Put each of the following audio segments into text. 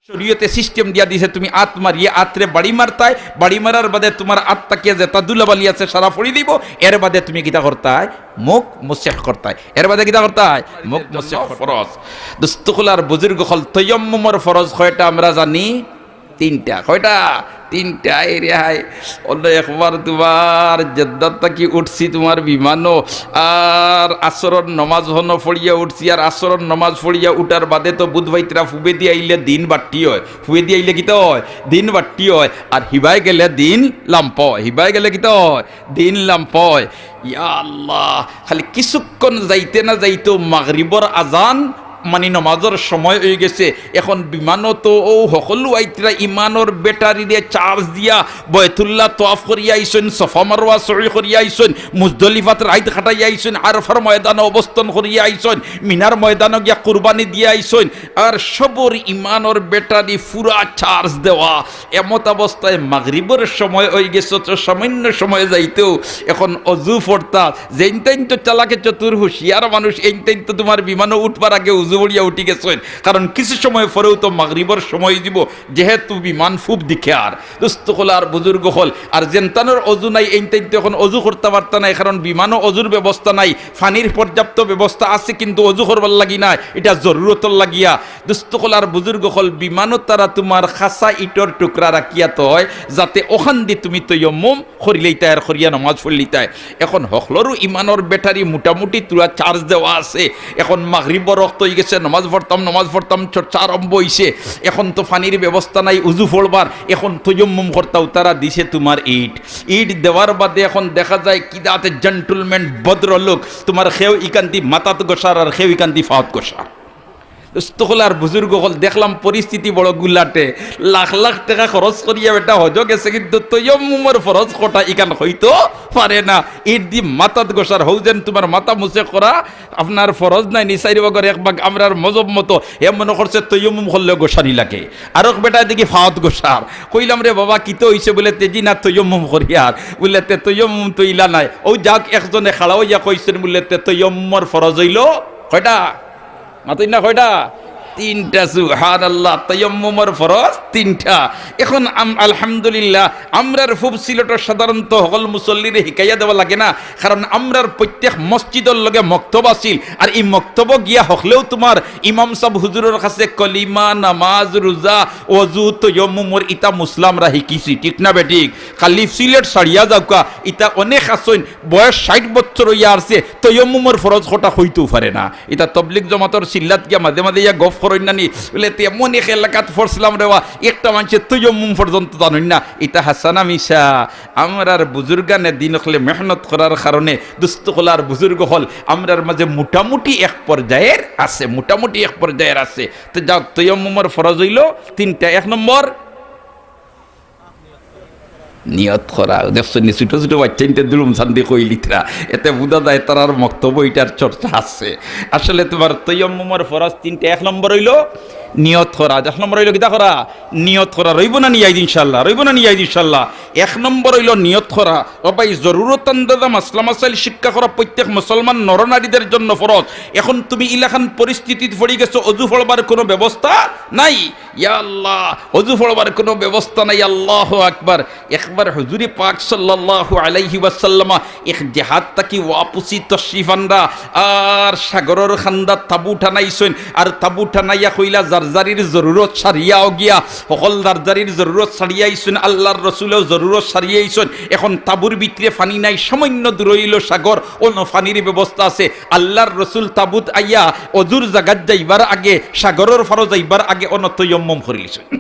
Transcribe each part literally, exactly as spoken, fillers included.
শরীয়তে সিস্টেম দিয়া দিছে, তুমি আত মারিয়া আতরে বাড়ি মারতায়, বাড়ি মারার বাদে তুমার আত থাকিয়া যেতা ধুলাবালি আছে সারা ফড়ি দিবো, এর বাদে তুমি কিতা করতায়? মুখ মুসেহ করতায়। এর বাদে কিতা করতায়? মুখ মুসেহ। ফরজ। দোস্ত অকল আর বুজুর্গ অকল, তৈয়ম্মুমর ফরজ কয়টা আমরা জানি? তিনটা। কয়টা? তিনটা। এই রে হায়, অন্য একবার তুমার জেদ্দাত থাকি উঠছি তুমার বিমানো, আর আসরর নমাজ হনো ফড়িয়া উঠছি, আর আসরর নমাজ ফড়িয়া উঠার বাদে তো বুধ ভাইতরা ফুবেদি আইলে দিন বাট্টি অয়। ফুবেদি আইলে কিতা অয়? দিন বাট্টি অয়। আর হিবায় গেলে দিন লাম্পা অয়। হিবায় গেলে কিতা অয়? দিন লাম্পা অয়। ইয়া আল্লাহ, খালি কিছুক্ষণ যাইতে না যাইতেউ মাগরিবর আজান, মানি নমাজর সময় অইগেছে। এখন বিমানো তো অউ হকলু আইতরা ইমানর ব্যাটারিরে চার্জ দিয়া বয়তুল্লাহ তওয়াফ করিয়া আইছইন, সফা মারওয়া সই করিয়া আইছইন, মুজদলিফাত রাইত কাটাইয়া আইছইন, আরফার ময়দানো অবস্থান করিয়া আইছইন, মিনার ময়দানো গিয়া কুরবানি দিয়া আইছইন, আর সবর ইমানর ব্যাটারি পুরা চার্জ দেওয়া। এমত অবস্থায় মাগরিবর সময় অইগেছে, তো সামান্য সময় যাইতেউ এখন অজু ফড়তা। যেইনতাইন তো চালাকে চতুর হুঁশিয়ার মানুষ, এইনতাইন তো তুমার বিমানো উঠবার আগে অজু ফড়িয়া উঠি গেছইন, কারণ কিছু সময় পরেউ তো মাগরিবর সময় অইযিবো, যেহেতু বিমান ফুব দিকে। আর দোস্ত অকল আর বুজুর্গ অকল, আর যেনতানর অজু নাই, এইনতাইন তো এখন অজু করতা পারতা নায়, কারণ বিমানো অজুর ব্যবস্থা নাই। পানির পর্যাপ্ত ব্যবস্থা আছে, কিন্তু অজু করবার লাগি নায়, ইটা জরুরতর লাগিয়া। দোস্ত অকল আর বুজুর্গ অকল, বিমানো তারা তুমার খাসা ইটর টুকরা রাখিয়া থয়, যাতে অখান দি তুমি তৈয়ম্মুম করিলাইতায় আর করিয়া নমাজ ফড়িলাইতায়। এখন হকলরউ ইমানর ব্যাটারি মোটামুটি থুড়া চার্জ দেওয়া আছে। এখন মাগরিবর ওয়াক্ত অইগেছে, নমাজ ফড়তাম, নমাজ ফড়তাম চর্চা আরম্ভ অইছে। এখন তো পানির ব্যবস্থা নাই অজু ফড়বার, এখন তৈয়ম্মুম করতাউ। তারা দিছে তুমার ইট, ইট দেওয়ার বাদে এখন দেখা যায় কিদাতে জেন্টলম্যান ভদ্রলোক, তুমার কেউ ইকান্দি মাথাত ঘষার আর কেউ ইকান্দি পাওত ঘষার। দোস্ত অকল আর বুজুর্গ অকল, দেখলাম পরিস্থিতি বড় গুলাটে, লাখ লাখ টেকা খরচ করিয়া বেটা হজো গেছে, কিন্তু তৈয়ম্মুমর ফরজ কয়টা ইখান কইতো পারে না। ইট দি মাথাত ঘষার, হউ যেন তুমার মাথা মুসেহ করা, আপনার ফরজ নায়নি, চাইর ভাগর এক ভাগ আমরার মজহব মতো, হে মনো করছে তৈয়ম্মুম করলেউ ঘষানি লাগে। আরক বেটায় দেখি পাওত ঘষার, কইলাম, "রে বাবা, কিতা অইছে?" বুলে, "তে জি না, তৈয়ম্মুম করিয়ার।" বুলে, "তে তৈয়ম্মুম তো ইলা নায়।" অউ যাউক, একজনে খাড়া অইয়া কইছইন বুলে, "তে তৈয়ম্মুমর ফরজ অইলো কয়টা?" মাতইন না কয়টা? তিনটা। সুবহানাল্লাহ। তৈয়ম্মুমর ফরজ তিনটা। এখন আম-, আলহামদুলিল্লাহ, আমরার ফুব সিলেটর সাধারণত হকল মুসল্লিরে হিকাইয়া দেওয়া লাগে না, কারণ আমরার প্রত্যেক মসজিদর লগে মক্তব আছিল, আর ই মক্তবো গিয়া হকলেউ তুমার ইমাম সাব হুজুরর কাছে কলিমা, নামাজ, রোজা, অজু, তৈয়ম্মুমর ইতা মুসলা আমরা হিকিছি, ঠিক না বেঠিক? খালি সিলেট ছাড়িয়া যাউক্কা, ইতা অনেক আছইন, বয়স ষাইট বছর অইয়া আরছে, তৈয়ম্মুমর ফরজ কয়টা কইতেউ পারে না। ইতা তবলিগ জমাতর চিল্লাত গিয়া মাঝে মাঝে ইয়া গফ করইন না নি? বুলে, "তে এমন এক এলাকাত পড়ছিলাম রে বা, একটা মানষে তৈয়ম্মুম পর্যন্ত জানইন না।" ইতা হাছা না মিছা? আমরার বুজুর্গানে দিন অকলে মেহনত করার কারণে, দোস্ত অকল আর বুজুর্গ অকল, আমরার মাঝে মোটামুটি এক পর্যায়ের আছে, মোটামুটি এক পর্যায়ের আছে। তো যাউক, তৈয়ম্মুমর ফরজ অইলো তিনটা। এক নম্বর, নিয়ত করা। দেখছো নি, ছোট ছোট বাইচ্চাইন্তে দুলুম সান্দি কইলিতরা, এতে বুঝা যায় তারার মক্তবো ইটার চর্চা আছে। আসলে তুমার তৈয়ম্মুমর ফরজ তিনটা। এক নম্বর অইলো নিয়ত করা। এক নম্বর অইলো কিতা করা? নিয়ত করা। রইবো না নি আইজ ইনশাআল্লাহ? রইবো না নি আইজ ইনশাআল্লাহ? এক নম্বর অইলো নিয়ত করা। ও ভাই, জরুরত আন্দাজা মাসলা মাসাইল শিক্ষা করা প্রত্যেক মুসলমান নরনারীদের জন্য ফরজ। এখন তুমি ইলাখান পরিস্থিতিত পড়ি গেছো, অজু ফড়বার কুনু ব্যবস্থা নাই। ইয়া আল্লাহ, অজু ফড়বার কুনু ব্যবস্থা নাই। আল্লাহু আকবার। একবার হুজুরে পাক সাল্লাল্লাহু আলাইহি ওয়াসাল্লামা এক জেহাদ থাকি ওয়াপসি তশরিফ আনরা, আর সাগরর কান্দাত তাবু টানাইছইন, আর তাবু টানাইয়া কইলা, "যার যারির জরুরত সারিয়া অউগিয়া।" হকল যার যারির জরুরত সারিয়া আইছইন, আল্লার রসুলেও জরুরত সারিয়া আইছইন। এখন তাবুর ভিতরে পানি নাই, সামান্য দূর অইলো সাগর, অনো পানির ব্যবস্থা আছে। আল্লার রসুল তাবুত আইয়া অজুর জাগাত যাইবার আগে, সাগরর পারো যাইবার আগে অনো তৈয়ম্মুম করিলিছইন।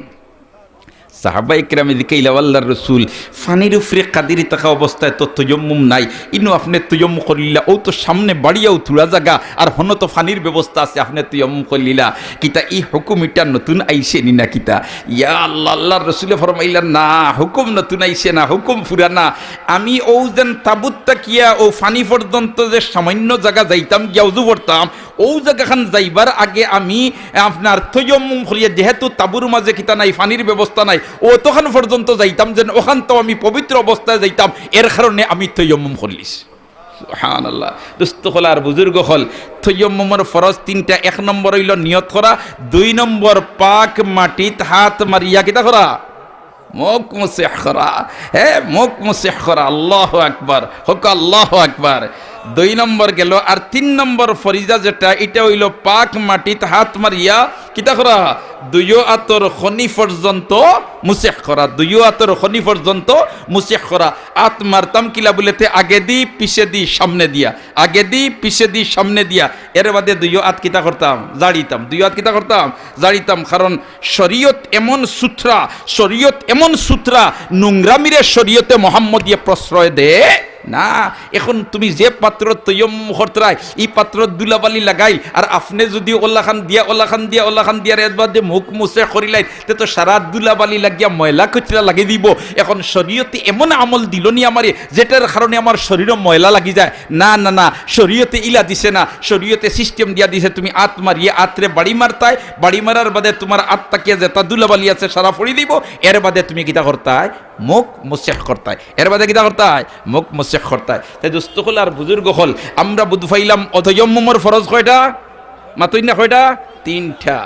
সাহাবায়ে কেরামে জিকাইলা, "আল্লার রসুল, পানির উপরে কাদিরি থাকা অবস্থায় তো তৈয়ম্মুম নাই, ইনো আপনে তৈয়ম্মুম করিলিলা, অউ তো সামনে বাড়িয়াউ থুড়া জাগা, আর হনো তো পানির ব্যবস্থা আছে, আপনে তৈয়ম্মুম করিলিলা, কিতা ই হুকুম ইটা নতুন আইছে নি না কিতা?" ইয়া আল্লাহ, আল্লার রসুলে ফরমাইলা, "না, হুকুম নতুন আইছে না, হুকুম পুরানা। আমি অউ যেন তাবুত থাকিয়া অউ পানি পর্যন্ত যে সামান্য জাগা যাইতাম, গিয়া অজু করতাম, অউ জাগাখান যাইবার আগে আমি আপনার তৈয়ম্মুম করিয়া, যেহেতু তাবুর মাঝে কিতা নাই, পানির ব্যবস্থা নাই, অতখান পর্যন্ত যাইতাম, যেন অখানতাও আমি পবিত্র অবস্থায় যাইতাম, এর কারণে আমি তৈয়ম্মুম করিলিছি।" সুবহানাল্লাহ। দোস্ত অকল আর বুজুর্গ অকল, তৈয়ম্মুমর ফরজ তিনটা। এক নম্বর অইলো নিয়ত করা, দুই নম্বর পাক মাটিত হাত মারিয়া কিতা করা? মুখ মুসেহ করা। হে, মুখ মুসেহ করা। আল্লাহু আকবার। কউক্কা আল্লাহু আকবার। দুই নম্বর গেল। আর তিন নম্বর ফরিজা যেটা, ইটা অইলো পাক মাটিত হাত মারিয়া কিতা করা? দুইও আতর খনি পর্যন্ত মুসেহ করা। দুইও আতর খনি পর্যন্ত মুসেহ করা। আত মারতাম কিলা বুলেতে, আগেদি, পিছেদি, সামনেদিয়া। আগেদি, পিছেদি, সামনেদিয়া। এর বাদে দুইও আত কিতা করতাম? জাড়িতাম। দুইও আত কিতা করতাম? জাড়িতাম। কারণ শরীয়ত এমন সুতরা, শরীয়ত এমন সুতরা, নোংরামিরে শরীয়তে মোহাম্মদিয়ে প্রশ্রয় দে না। এখন তুমি যে পাত্রত তৈয়ম্মুম করতরায়, ই পাত্রত ধুলাবালি লাগাইল, আর আপনে যুদি অলাখান দিয়া, অলাখান দিয়া, অলাখান দিয়া, এর বাদে মুখ মুসেহ করিলাইন, তে তো সারা ধুলাবালি লাগিয়া ময়লা কচরা লাগি দিবো। এখন শরীয়তে এমন আমল দিলো নি আমারে, যেটার কারণে আমার শরীরো ময়লা লাগি যায়। না, না, না, শরীয়তে ইলা দিছে না। শরীয়তে system দিয়া দিছে, তুমি আত মারিয়া আতরে বাড়ি মারতায়, বাড়ি মারার বাদে তুমার আত থাকিয়া যেতা ধুলাবালি আছে সারা ফড়ি দিবো, এর বাদে তুমি কিতা করতায়? মুখ মুসেহ করতায়। এর বাদে কিতা করতায়? মুখ মুসেহ করতায়। তে দোস্ত অকল আর বুজুর্গ অকল, আমরা বুজ পাইলাম অ তৈয়ম্মুমর ফরজ কয়টা? মাতইন না কয়টা? তিনটা।